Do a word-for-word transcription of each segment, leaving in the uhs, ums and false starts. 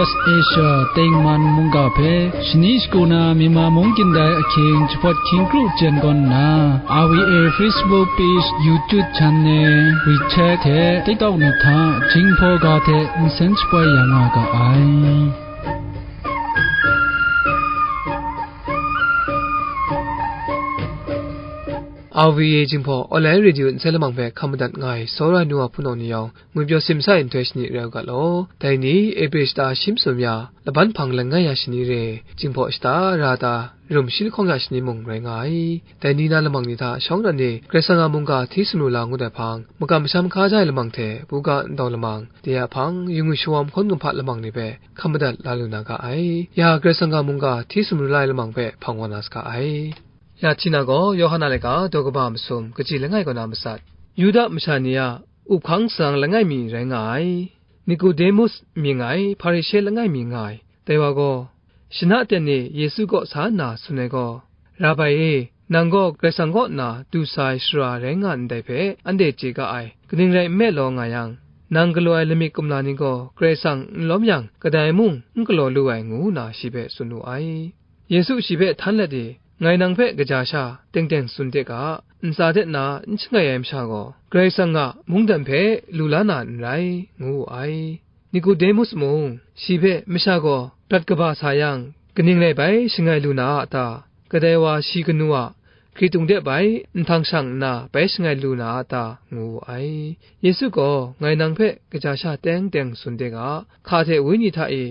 Asia tengman mungga hpe shani shagu na Myanmar mung kyin dai ahkying jahpawt hkying kru jen gawn nna, R V A Facebook page, YouTube channel, WeChat hte TikTok ni hta Jinghpaw ga hte nsen shapoi ya nga ga ai. R V A Jinghpaw Online Radio nsai lamang hpe hkam madat nga ai, tsawra ai nu wa hpunau ni yawng, ngwi pyaw simsa ai nhtoi shani rai u ga law. Dai ni, Ebre shata shi masum ya, laban hpang langai ya shani re, Jinghpaw shata ra ta, rum shi lahkawng ya shani mung rai nga ai. Dai ni na lamang ni hta shawng nnan e Karai Kasang a mungga hti sumru la ngut ai hpang, makam masham hkaja ai lamang hte buga ndau lamang, de a hpang, yu ngwi shawawm hkawn kumhpa lamang ni hpe hkam madat la lu na ga ai. Ya Karai Kasang a mungga hti sumru la ai lamang hpe hpang wa na saga ai. Ya hti na gaw, Yawhan a laika daw kaba masum, kaji langai kaw na matsat, Yuda masha ni a up hkang tsang langai mi rai nga ai, Nikodemus mying ai Hparishe langai mi nga ai. Dai wa gaw, shana ten e Yesu kaw sa nna tsun ai gaw, "Rabai e, nang gaw Karai Kasang kaw nna du sa ai sara rai nga ndai hpe anhte chye ga ai. Kaning rai nme law nga yang, nang galaw ai lamik kumla ni gaw Karai Kasang n lawm yang, kadai mung n galaw lu ai," ngu nna shi hpe tsun wu ai. Yesu shi hpe htan let e, "Ngai nang hpe kaja sha teng teng tsun de ga, ntsa de na n shangai ai masha gaw, Karai Kasang a mungdan hpe lu la na n rai," ngu wu ai. Nikodemus mung shi hpe, "Masha gaw prat kaba sa yang, kaning rai bai shangai lu na a ta? Kadai wa shi kanu a hkritung de bai nhtang shang nna bai shangai lu na a ta?" ngu wu ai. Yesu gaw, "Ngai nang hpe kaja sha teng teng tsun de ga, hka hte wenyi hta e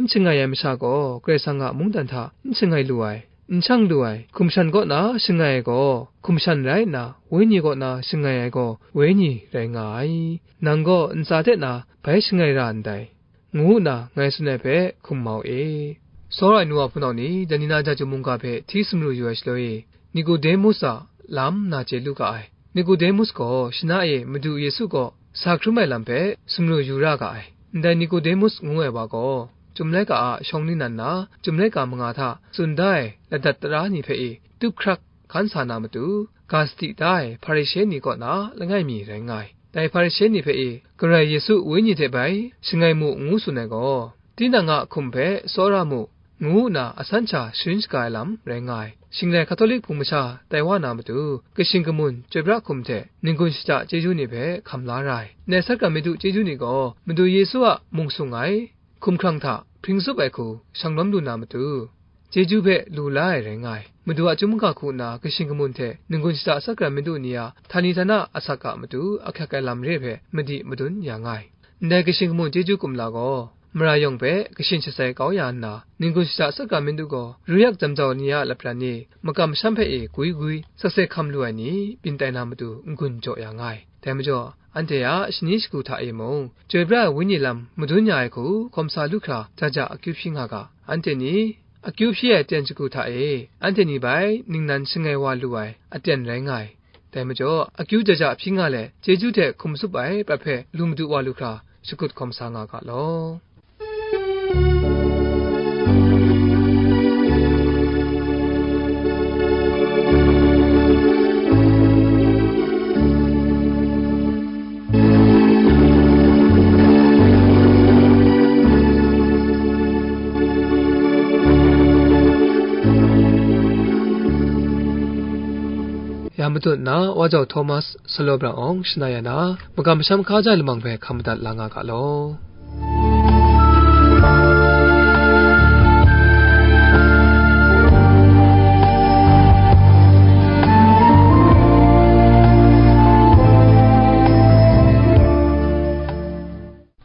n shangai ai masha gaw, Karai Kasang a mungdan hta n shangai lu ai, n shang lu ai. Hkum shan kaw na shangai ai gaw hkum shan rai nna, wenyi kaw na shangai ai gaw wenyi rai nga ai. Nang gaw ntsa de na bai shangai ra ndai," ngu nna ngai tsun ai hpe hkum mau e. Tsawra ai nu wa hpunau ni, dai ni na Jahtum mungga hpe hti sumru yu ai shaloi e, Nikodemus a lam na chye lu ga ai. Nikodemus gaw shana e Madu Yesu kaw sa hkrum ai lam hpe sumru yu ra ga ai. Ndai Nikodemus ngu ai wa gaw, Chyum laika a shawng ningnan na, Chyum laika manga hta tsun da ai ladat tara ni hpe e tup hkrak hkan sa na matu, ga sadi da ai Hparishe ni kaw na langai mi rai nga ai. Dai Hparishe ni hpe e, Karai Yesu Wenyi hte bai shangai mu, ngu tsun ai gaw, tinang a hkum hpe tsawra mu, ngu nna asan sha sharin shaga ai lam rai nga ai. Shing rai Hkatolik hpung masha tai wa na matu, kashin kamun chyoi pra hkum hte n-gun shada chyeju ni hpe hkam la ra ai. Ndai sakramit du chyeju ni gaw, Madu Yesu a mung sung ai hkumhkrang hta hpring zup ai hku shanglawm lu na matu, chyeju hpe lu la ai rai nga ai. Madu a chyum ga hku nna kashin kamun hte n-gun shada sakramit du ni a htani htana asak a matu ahkyak ai lam re hpe madi madun ya nga ai. Ndai kashin kamun chyeju kumla gaw, mara yawng hpe kashin shatsai kau ya nna, n-gun shada sakramit du gaw, ruyak jam jau ni a lapran e, makam masham hpe e gwi gwi, sakse hkam lu ai ni byin tai na matu n-gun jaw ya nga ai. Dai majaw, anhte a shani shagu hta e mung, chyoi pra ai Wenyi lam madun ya ai hku hkawm sa lu hkra, ja ja akyu hpyi nga ga. Anhte ni akyu hpyi ai aten shagu hta e, anhte ni bai ningnan shangai wa lu ai aten rai nga ai. Dai majaw, akyu ja ja hpyi nga let, chyeju hte hkum zup ai prat hpe lu madu wa lu hkra, shakut hkawm sa nga ga law. Ya matut na, Wa Jau Thomas, Salo Brang Awng, Shana Ya Na, makam masham hkaja lamang hpe hkam madat la nga ga law.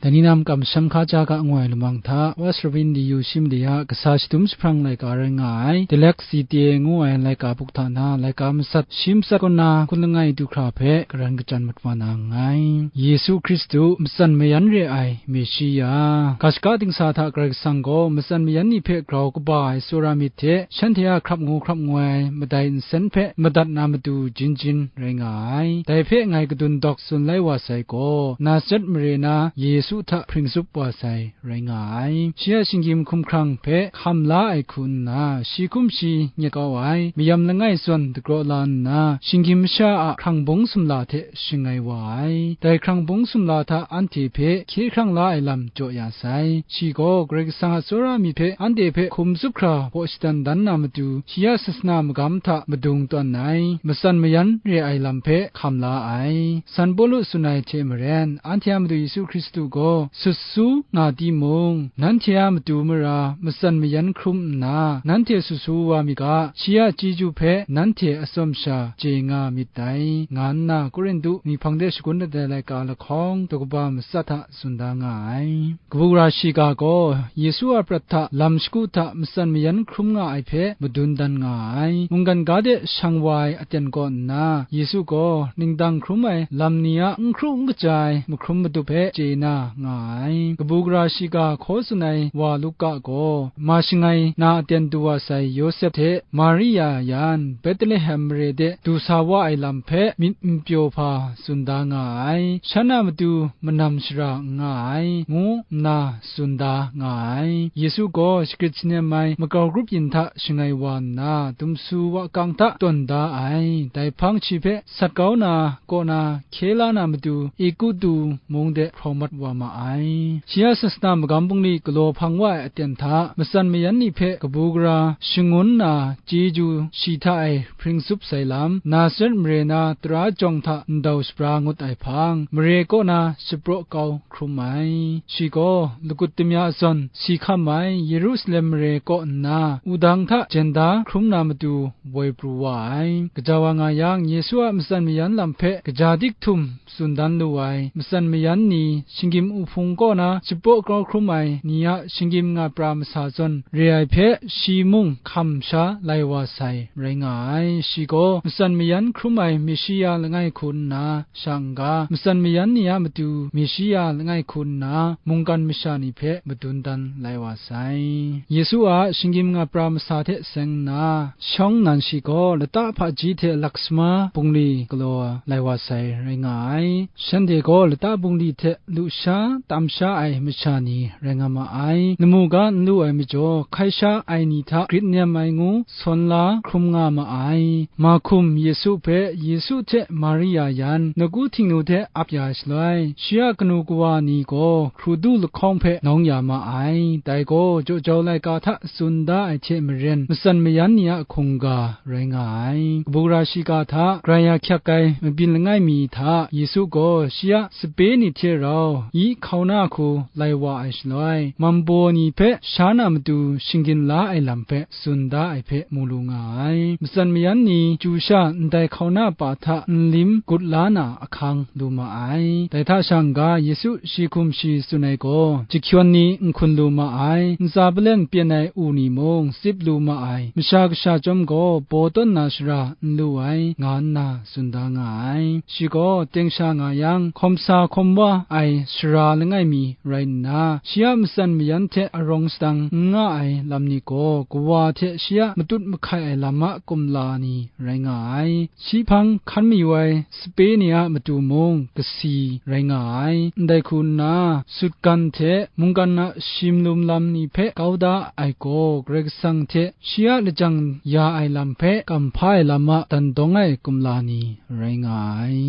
Dai ni na makam masham hkaja ga ngu ai lamang hta, West Ravine D U Shimli a kasa shadum jahprang laika rai nga ai, Dilek Site ngu ai laika buk hta na laika matsat shi matsat kaw na hkun langai du hkra hpe karan kachyan mat wa na nngai. Yesu Hkristu, matsan mayan re ai Meshiya, ga shaka dingsa hta Karai Kasang gaw matsan mayan ni hpe grau kaba ai tsawra myit hte, shanhte a hkrap ngu hkrap ngoi ai madai nsen hpe madat na matu jin jin rai nga ai. Dai hpe ngai kadun dawk tsun lai wa sai gaw, Nazaret mare na Yesu hta hpring tsup wa sai rai nga ai. Shi a shinggyim hkumhkrang hpe hkam la ai hku nna, shi hkum shi nyet kau ai mayam langai zawn dagraw la nna, shinggyim masha a hkrang bung sumla hte shing ai wa ai. Dai hkrang bung sumla hta anhte hpe hkye hkrang la ai lam jaw ya sai. Shi gaw Karai Kasang a tsawra myit hpe anhte hpe hkum tsup hkra hpaw shadan dan na matu, shi a sasana magam hta madung tawn ai, matsan mayan re ai lam hpe hkam la ai. San Pawlu tsun ai hte maren, anhte a Madu Yesu Hkristu gaw sut su nga timung, nanhte a matu mara matsan mayan hkrum nna, nanhte sut su wa mi ga, shi a chyeju hpe nanhte atsawm sha chye nga myit dai, nga nna Korintu myi hpang de shagun dat ai laika lahkawng daw kaba matsat hta tsun da nga ai. Kabu gara shiga gaw Yesu a prat hta lam shagu hta matsan mayan hkrum nga ai hpe madun dan nga ai. Mungkan ga de shang wa ai aten kaw nna, Yesu gaw ningdang hkrum ai lam ni a n hkru n kaja ai mahkrum matup hpe chye na nga ai. Kabu gara shiga hkaw tsun ai wa Luka gaw, ma shangai na aten du wa sai Yawsep hte Maria yan Betlehem mare de du sa wa ai lam hpe myit n pyaw hpa tsun da nga ai. Shan a matu manam shara n nga ai, ngu nna tsun da nga ai. Yesu gaw shagrit shanem ai makau grup yin hta shangai wa nna, dumsu wa kang hta tawn da ai. Dai hpang shi hpe sat kau na kaw na hkye la na matu, Egutu mung de hpraw mat wa ma ai. Shi a sasana magam bungli galaw hpang wa ai aten hta, matsan mayan ni hpe kabu gara shangun na chyeju shi hta e hpring tsup sai lam, Nazaret mare na tara jawng hta ndau shabra ngut ai hpang, mare kaw na shapraw kau hkrum ai. Shi gaw lagut damya zawn si hkam ai Yerusalem mare kaw nna, wudang hta jen da hkrum na matu woi pru wa ai. Gaja wa nga yang, Yesu a matsan mayan lam hpe kaja dik htum tsun dan lu ai. Matsan mayan ni shinggyim uhpung kaw na shapraw kau hkrum ai ni a shinggyim nga pra masa zawn re ai hpe, shi mung hkam sha lai wa sai rai nga ai. Shi gaw matsan mayan hkrum ai Meshiya langai hku nna, shang n ga, matsan mayan ni a matu Meshiya langai hku nna mungkan masha ni hpe madun dan lai wa sai. Yesu a shinggyim nga pra masa hte seng nna, shawng nnan shi gaw lata hpaji hte laksama bungli galaw lai wa sai rai nga ai. Shanhte gaw lata bungli hte lusha tam sha ai masha ni rai nga ma ai. Lamu ga n lu ai majaw, hkai sha ai ni hta grit nem ai ngu sawn la hkrum nga ma ai. Mahkum Yesu hpe, Yesu hte Maria yan, nawku htingnu hte ap ya shaloi, shi a kanu kawa ni gaw hkru du lahkawng hpe nawng ya ma ai. Dai gaw jaw jau laika hta tsun da ai hte maren, matsan mayan ni a hkungga rai nga ai. Kabu gara shiga hta grai ya hkyak ai mabyin langai mi hta Yesu gaw shi a sape ni hte rau yi hkau na hku lai wa ai shaloi, mambaw ni hpe sha na matu shinggyin la ai lam hpe tsun da ai hpe mu lu nga ai. Matsan mayan ni chyu sha ndai hkau na pa hta nlim gut la na ahkang lu ma ai. Dai hta sha n ga, Yesu shi hkum shi tsun ai gaw, jahkyawn ni n hkun lu ma ai, ntsa paleng pyen ai u ni mung tsip lu ma ai, Masha Kasha chyawm gaw baw tawn na shara n lu ai, nga nna tsun da nga ai. Shi gaw teng sha nga yang, hkawm sa hkawm wa ai sara langai mi rai nna, shi a matsan mayan hte arawng sadang n nga ai lam ni gaw, kawa hte shi a matut mahkai ai lam a kumla ni rai nga ai. Shi hpang hkan mayu ai sape ni a matu mung kasi rai nga ai. Ndai hku nna, sutgan hte mungkan a shimlum lam ni hpe kau da ai gaw, Karai Kasang hte shi a lajang ya ai lam hpe kamhpa ai lam a dan dawng ai kumla ni rai nga ai.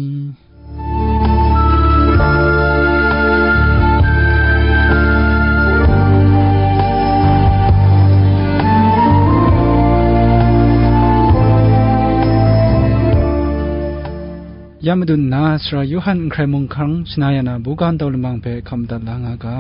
Ya madun nna, Sara Yawhan n hkrai mung hkang shana ya na buga ndau lamang hpe hkam madat la nga ga.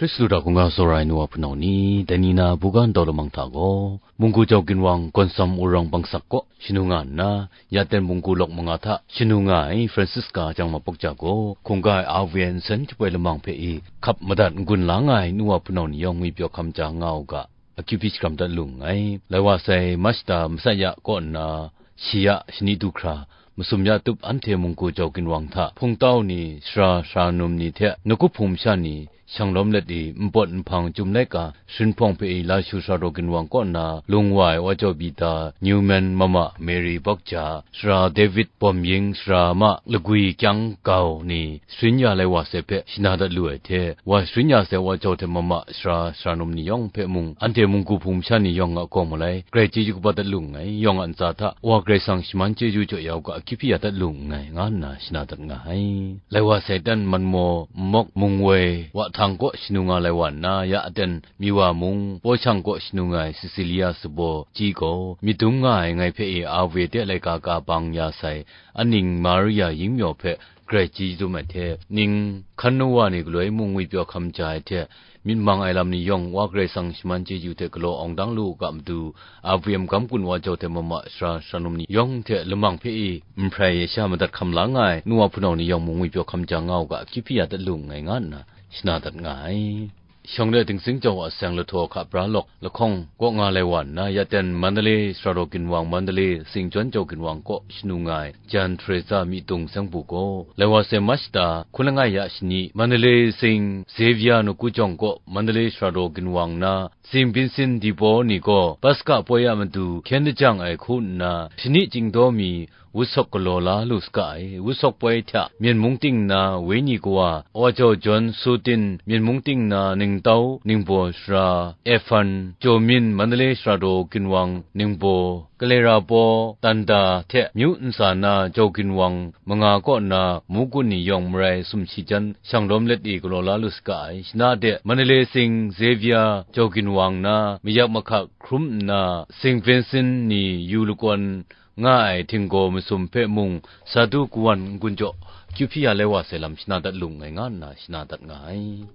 Hkristu hta hkungga tsawra ai nu wa hpunau ni, dai ni na buga ndau lamang hta gaw, Mungku Jau Ginwang Gawnsam Wurang Bangsak kaw shanu nga nna, Yaten Mungku lawk manga hta shanu nga ai Francisca Jang Mapok Ja gaw, hkungga ai a V N san jaboi lamang hpe i hkap madat n-gun la nga ai nu wa hpunau ni yawng ngwipyaw hkam ja nga u ga, akyu hpyi shakram dat lu nngai. Lai wa sai Mashta Masaya kaw nna, shi ya shani du hkra, masum ya tup anhte Mungku Jau Ginwang hta hpungtau ni, sara sara num ni hte nawku hpung masha ni, Shanglawm let i npawt nhpang Chyum laika, Shunhpawng hpe i Lashu Sara Daw Ginwang kaw na lung wa ai Wa Jaw Bita, Newman Mama, Mary Bokja, Sara David Bawm Ying, Sara Ma Lagwi Kyang Gau ni sharin ya lai wa sai hpe shana dat lu ai hte, wa sharin ya sai Wa Jaw hte Mama, Sara, Sara Num ni yawng hpe mung, anhte munggu hpung masha ni yawng a kawng malai, grai chyeju kaba dat lu nngai, yawng a ntsa hta Wa Karai Kasang shaman chyeju jaw ya u ga, akyu hpyi ya dat lu nngai, nga nna shana dat nga ai. Lai wa sai Tan Manmaw, Nmawk, Mungwoi, Wahtang kaw shanu nga lai wa nna, ya aten Miwa mung, Pawshang kaw shanu nga ai Cecilia Sabaw Ji gaw, myit dum nga ai ngai hpe e A V te laika ka bang ya sai, aning Maria Yingmyaw hpe grai chyeju dum ai hte, ning hkan nu wa ni galoi mung ngwipyaw hkam ja ai hte, myit mang ai lam ni yawng Wa Karai Kasang shaman chyeju hte galaw awng dang lu u ga matu, A V M gam kun wa jau hte mama sara sara num ni yawng hte lamang hpe i, nhprai sha madat hkam la nga ai nu wa hpunau ni yawng mung ngwipyaw hkam ja nga u ga, akyu hpyi ya dat lu nngai, nga nna shana dat nga ai. Shawng de Tingzing jau a seng lahtaw hka bra lawk lahkawng kaw nga lai wa nna, ya ten Mandalay Sara Daw Ginwang, Mandalay Singjawn Jau Ginwang kaw shanu nga ai Jan Teresa Myitung Seng Bu gaw, lai wa sai Mach da hkun langai ya shani, Mandalay Sing Xavier Naku Jawng kaw Mandalay Sara Daw Ginwang na Sing Vincent Dipaw ni gaw Paska poi a matu hkyen dajang ai hku nna, shani chyingdaw mi wusawk galaw la lu saga ai. Wusawk poi hta Myen mung ting na Wenyi kawa, Awa Jau John Sutin, Myen mung ting na Ningtau Ningbaw sara, Efan Jaw Min, Mandalay Sara Daw Ginwang Ningbaw, Kalera Baw, Tanda hte myu ntsa na Jau Ginwang manga kaw na Mugun ni yawng marai sumshi jan shanglawm let e galaw la lu saga ai. Shana de Mandalay Sing Xavier Jau Ginwang na mayak mahkak hkrum nna, Sing Vincent ni yu lakawn nga ai htinggaw masum hpe mung, Sadu kawan n-gun jaw, kyu hpyi ya lai wa sai lam shana dat lu nngai, nga nna shana dat nga ai.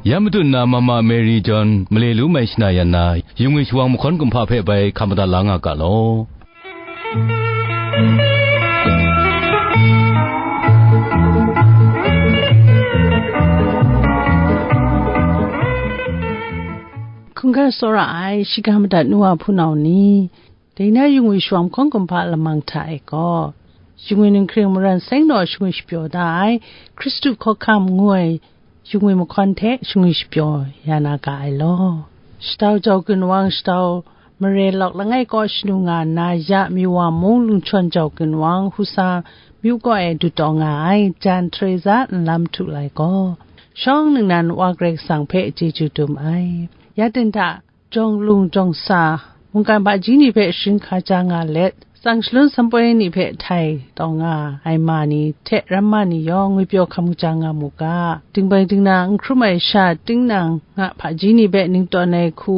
Ya matut na Mama Mary John male lu mai shana yan na, yungwi shawang mahkawn kumhpa hpe bai hkam madat la nga ga law. Hkungga tsawra ai, shiga madat nu wa hpunau ni, dai na yungwi shawang mahkawn kumhpa lamang hta e gaw, yungwi ninghkring maran seng naw shangwi shapyaw da ai, Hkristu hkawhkam ngu ai yungwi mahkawn hte shangwi shapyaw ya na ga ai law. Shatau Jau Ginwang, Shatau Mare Lawk langai kaw shanu nga nna, ya Miwa mung Lungchawn Jau Ginwang, Husa myu kaw e du taw nga ai, Jan Teresa nlam htu lai gaw, shawng ningnan Wa Karai Kasang hpe chyeju dum ai. Ya ten hta, jawng lung jawng sa, mungkan hpaji ni hpe sharin hkaja nga let, tsang shalun sanpoi ni hpe htai taw nga ai ma ni hte ramma ni yawng ngwipyaw hkam kaja nga mu ga, dingbai dingna n hkrum ai sha tingnang nga hpaji ni hpe ning tawn ai hku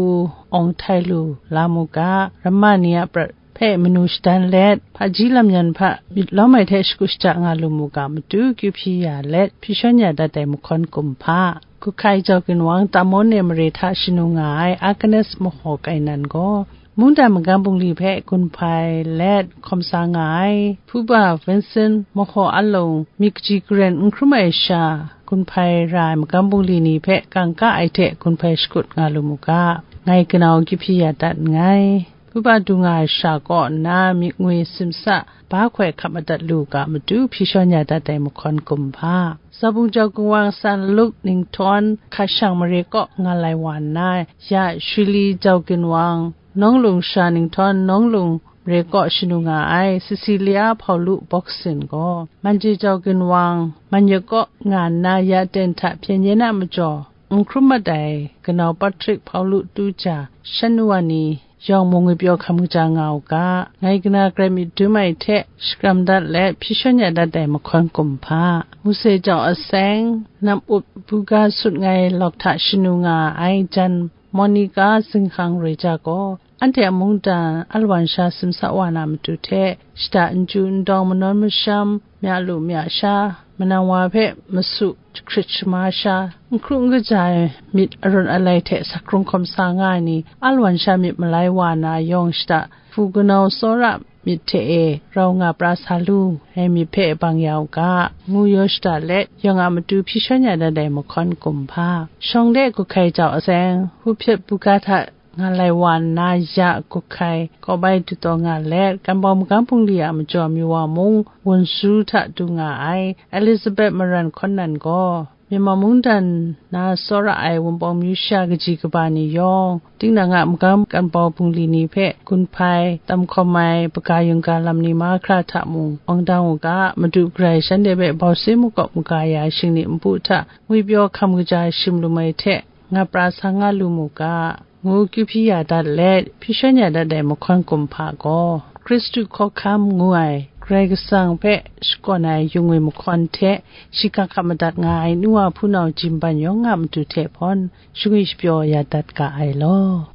awng htai lu la mu ga, ramma ni a prat hpe manu shadan let, hpaji lam yan hpa myit lawm ai hte shakut shaja nga lu mu ga, matu kyu hpyi ya let, hpyi shawn ya dat ai mahkawn kumhpa, Kuhkai Jau Ginwang, Tamon e mare hta shanu nga ai Agnes Mahaw Kainan gaw, mungdan magam bungli hpe gun hpai let hkawm sa nga ai, Hpuba Vincent Mahaw Alung, myit kaji karen n hkrum ai sha, gun hpai ra ai magam bungli ni hpe kangka ai hte gun hpai shakut nga lu mu ga, ngai kanau kyu hpyi ya dat nngai. Hpuba du nga ai sha kaw nna myit ngwi simsa ba hkoi hkap madat lu ga, matu hpyi shawn ya dat ai mahkawn kumhpa, Zabung Jau Ginwang, San Luk Ninghtawng, Hkashang mare kaw nga lai wa nna, ya Shuli Jau Ginwang, Nawng Lung sha Ninghtawng, Nawng Lung mare kaw shanu nga ai, Cecilia Hpaulu Boksin gaw, Manje Jau Ginwang, Manyuk kaw nga nna, ya ten hta hpyen yen a majaw, n hkrum mat ai, kanau Patrick Hpaulu Tuja, shan wa ni yawng mung ngwipyaw hkam kaja nga u ga, ngai kana grai myit dum ai hte shakram dat let hpyi shawn ya dat ai mahkawn kumhpa, Muse Jau Aseng, Nam Up Buga Sut Ngai Lawk hta shanu nga ai jan Monica Zinghang Reja gaw, anhte a mungdan alawan sha simsa wa na matu hte, shada n chyu n dawng, manawn masham, mya lu mya sha, manang wa hpe masu jahkrit shama sha, n hkru n kaja ai myit arawt alai hte sakrung hkawm sa nga ai ni, alawan sha myit malai wa na yawng shada, hpu kanau tsawra myit hte e rau nga pra sa lu ai myit hpe bang ya u ga, ngu yaw shada let, yawng a matu hpyi shawn ya dat ai mahkawn kumhpa, shawng de Kuhkai Jau Aseng, Hupyet Buga hta nga lai wa nna, ya kut hkai kaw bai dutaw nga let, kan bau magam bungli a majaw mi wa mung wun su hta du nga ai. Elizabeth maran hkawn nan gaw, Myanmar mungdan na tsawra ai Wunpawng myu sha kaji kaba ni yawng, tinang a magam kan bau bungli ni hpe gun hpai, tam hkawm ai, baga yungga lam ni mahkra hta mung wang dang u ga, Madu Karai shanhte hpe bau se makawp maga ya ai shingni npu hta ngwipyaw hkam kaja shim lum ai hte, nga pra sa nga lu mu ga, ngu kyu hpyi ya dat let, hpyi shawn ya dat ai mahkawn kumhpa gaw, Hkristu hkawhkam ngu ai Karai Kasang hpe shakawn ai yu ngwi mahkawn hte, shi hkap hkap madat nga ai nu wa hpunau jimban yawng a matu hte hpawn, shangwi shapyaw ya dat ga ai law.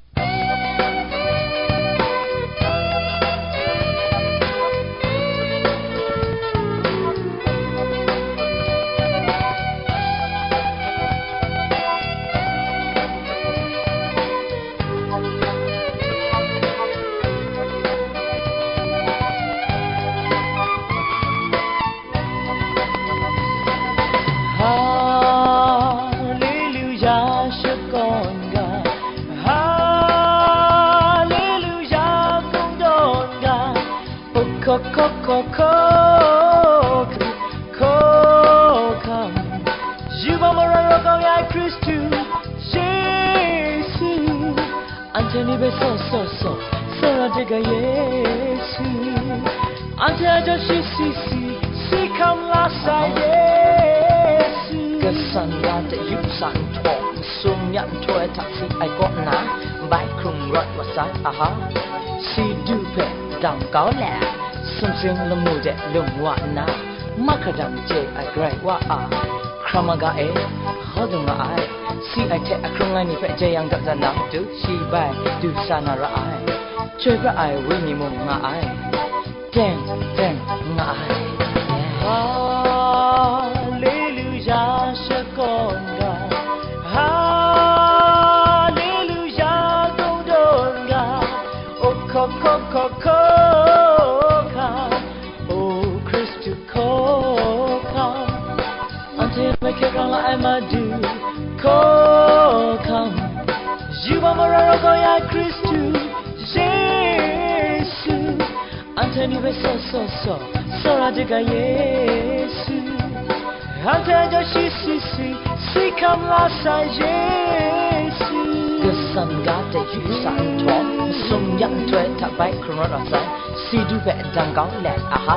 Haleluya, shakawn ga. Haleluya, kungdawn ga. O hkaw hkaw hkaw hkaw hkaw hkam, yubak mara rawt kau ya ai Hkristu Yesu. Anhte ni hpe saw saw saw, tsawra de ga Yesu. Anhte a jaw shi si si, si hkam la sai Yesu. Kasan ya de yu sa nhtawm, sum ya nhtoi hta si ai kaw nna, bai hkrung rawt wa sai, aha. Si du hpe dang kau let, sumsing lamu de lung wa nna, mahkra dang chye ai Karai Wa a, hkra maga e, hkaw dung nga ai, si ai hte a hkrung ai ni hpe jai yang dat dan na matu, shi bai du sa na ra ai, chyoi pra ai wenyi mung nga ai, teng teng nga ai. Haleluya, shakawn ga, Haleluya, kungdawn ga, o hkaw hkaw hkaw hkaw hkam, o Hkristu hkaw hkam. Anhte hpe hkye hkrang la ai Madu hkaw hkam, yubak mara rawt kau ya Hkristu Yesu. Anhte ni hpe saw saw saw, tsawra de ga Yesu. Anhte a jaw shi si si, si hkam la sai Yesu. Kasan ga de yu sa nhtawm, sum ya nhtoi hta bai hkrung rawt wa sai, si du hpe dang kau let, aha.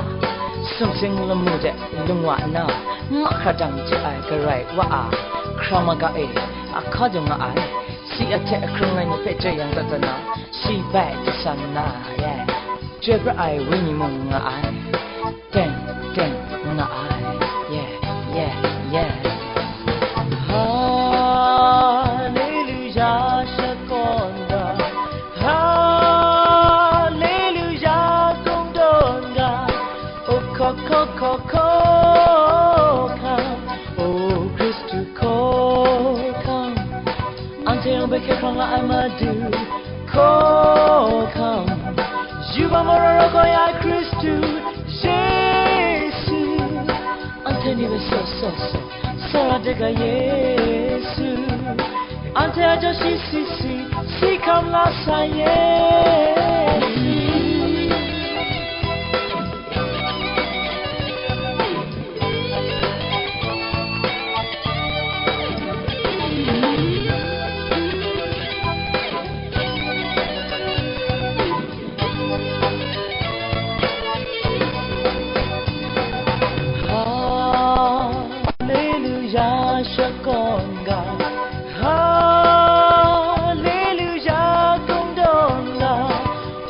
Sumsing lamu de lung wa nna, mahkra dang chye ai Karai Wa a, hkra maga e, a hkaw dung nga ai, si a hte a hkrung ai ni hpe jai yang dat dan na, shi bai du sa na, ye. Chyoi pra ai wenyi mung nga ai, teng teng nga ai, ye, ye, ye. Haleluya, shakawn ga, Haleluya, kungdawn ga, o hkaw hkaw hkaw hkaw hkam, o Hkristu hkaw hkam. Anhte yawng hpe hkye hkrang la ai Madu hkaw hkam, yubak mara rawt kau ya ai Hkristu Yesu. Anhte ni hpe saw saw saw, tsawra de ga Yesu. Anhte a jaw shi si si, si hkam la sai Yesu. Haleluya, shakawn ga. Haleluya, kungdawn ga.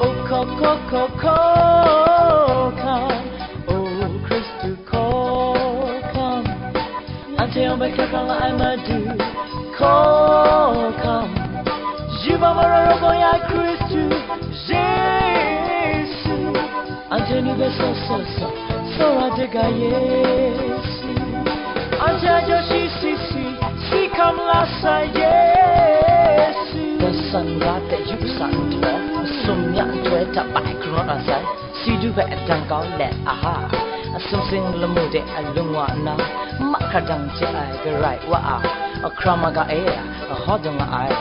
O hkaw hkaw hkaw hkaw hkam, o Hkristu hkaw hkam. Anhte yawng bai hkye hkrang la ai Madu hkaw hkam, yubak mara rawt kau ya ai Hkristu Yesu. Anhte ni hpe saw saw saw, tsawra de ga Yesu. Anhte a jaw shi si si, si hkam la sai Yesu. Kasan ga de yu sa nhtawm, sum ya nhtoi hta bai hkrung rawt wa sai, si du hpe dang kau let, aha. Sumsing lamu de lung wa nna, mahkra dang chye ai Karai Wa a, hkra maga e, hkaw dung nga ai,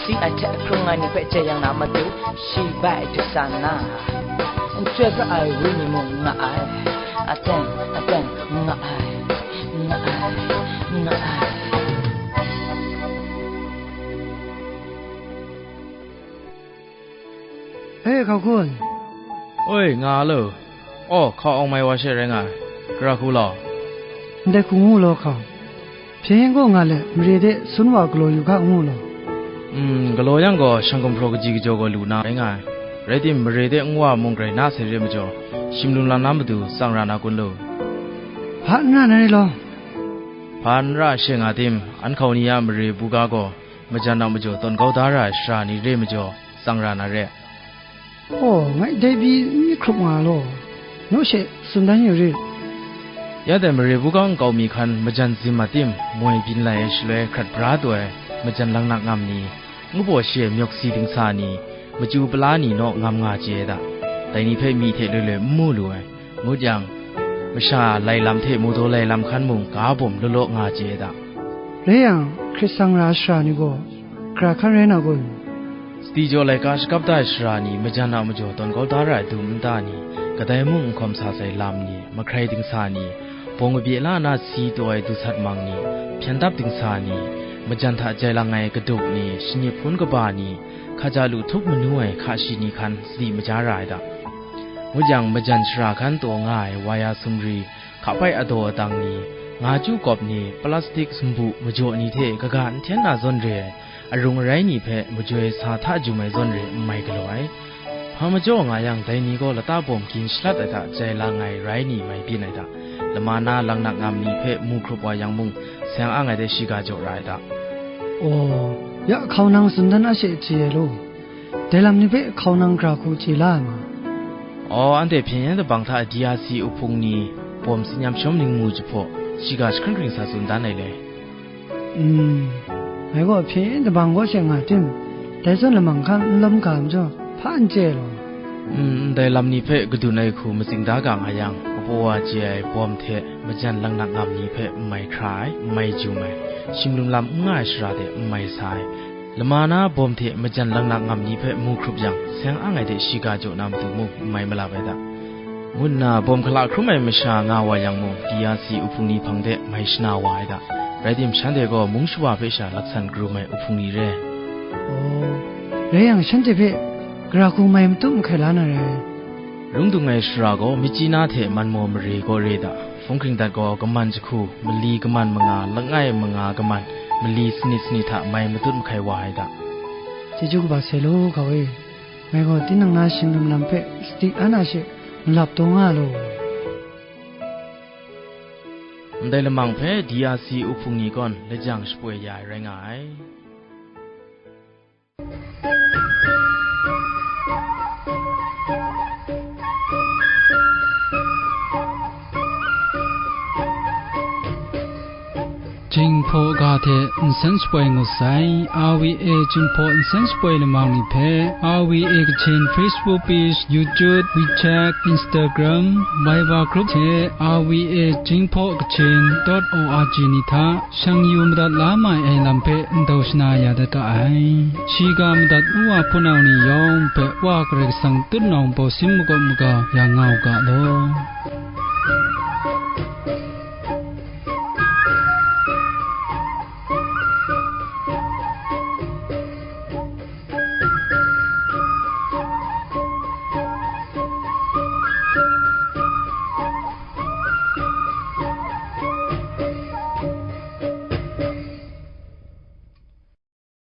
Ting ai hte hkrung ai ni hpe jai yang na matu, shi bai du sa na, n chyoi pra ai wenyi mung nga ai, aten, aten, nga ai, nga ai, nga ai. E, hkau kun. Oi, nga lo. Aw, hkau awng mai wa she rai nga ai. Gara hku law. Ndai hku ngu law hkau. Hpyen yen gaw nga let, mare de sun wa galaw yu ga ngu law. Mm, galaw yang gaw, shang gumhpraw kaji kajaw gaw lu na rai nga ai. Rai tim, mare de nwa mung grai na sai re majaw, shim lum lam na matu tsang ra na kun lo. Hpa n ra na re law. Hpa n ra she nga tim, an hkau ni a mare buga gaw, majan a majaw tawn kau da ra ai sara ni re majaw, tsang ra na re. Aw, ngai dai pyi n hkrup nga law, naw she tsun dan yu rit. Ya dai mare buga nkau mi hkan majan zim a tim, moi byin lai ai shaloi hkrat bra taw ai majan laknak ngam ni, ngu baw shi ai myawk si dingsa ni, machyu pala ni naw ngam nga chye ai da. Dai ni hpe myi hte loi loi n mu lu ai. Ngut yang, masha lai lam hte mawdaw lai lam hkan mung ga bawm law law nga chye ai da. Rai yang, hkrit sang ra ai sara ni gaw, gara hkan rai na kun? Sadi jaw laika shakap da ai sara ni, majan a majaw tawn kau da ra ai dum nta ni, kadai mung n hkawm sa sai lam ni, mahkrai dingsa ni, bawng kabye la na si taw ai dusat mang ni, hpyen dap dingsa ni, majan hta jai lang ai kaduk ni, shanip hpun kaba ni, hkaja lu htup manu ai hka shi ni hkan sadi maja ra ai da. Ngut yang, majan shara hkan taw nga ai waya sumri, hkapai adaw adang ni, nga chyu kawp ni, plastik sumbu majaw ni hte kaga n hten na zawn re ai, arung arai ni hpe majoi sa hta jum ai zawn re n mai galaw ai. Hpa majaw nga yang, dai ni gaw lata bawm gin shalat ai hta jai lang ai rai ni mai byin ai hta, lama na laknak ngam ni hpe mu hkrup wa yang mung, seng ang ai de shiga jaw ra ai hta. Aw, ya hkau nang tsun dan a she chye ai law. Dai lam ni hpe hkau nang gara hku chye la ai ma? Aw, anhte hpyen yen dabang hta D R C uhpung ni bawm tsin yam shawm ningmu jahpaw, shiga jahkring hkring sa tsun dan ai le. Mm, ngai gaw hpyen yen dabang kaw she nga tim, dai zawn lamang hkan n lawm ga majaw, hpa n chye ai law. Mm, ndai lam ni hpe kadun ai hku matsing da ga nga yang, kapaw wa chye ai bawm hte majan laknak ngam ni hpe n mai hkra ai, n mai jum ai, shim lum lam n nga ai sara de n mai sa ai, lama na bawm hte majan laknak ngam ni hpe mu hkrup yang, seng ang ai de shiga jaw na matu mung n mai malap ai da, ngu nna bawm hkala hkrum ai masha nga wa yang mung, D R C uhpung ni hpang de mai shana wa ai da. Rai tim, shanhte gaw mung shawa hpe sha laksan karum ai uhpung ni re. Aw, rai yang, shanhte hpe gara hku mai matut mahkai la na rai. Rung dung ai sara gaw, Myitkyina hte Manmaw mare kaw re da. Hpung hkring dat gaw, kaman jahku, mali kaman manga, langai manga kaman, mali sanit sanit hta mai matut mahkai wa ai da. Chyeju kaba sai law, hkau e. Ngai gaw tinang na shim lum lam hpe sadi an a she malap taw nga law. Ndai lamang hpe D R C uhpung ni kawn lajang shapoi ya ai rai nga ai. Jinghpaw ga hte nsen shapoi ngut sai, R V A Jinghpaw nsen shapoi lamang ni hpe, R V A Kachin Facebook page, YouTube, WeChat, Instagram, Viber group hte R V A Jinghpaw Kachin dot O R G ni hta, shang yu madat la mai ai lam hpe ndau shana ya dat ga ai. Shiga madat nu wa hpunau ni yawng hpe Wa Karai Kasang tutnawng bawsin makawp maga ya nga u ga law.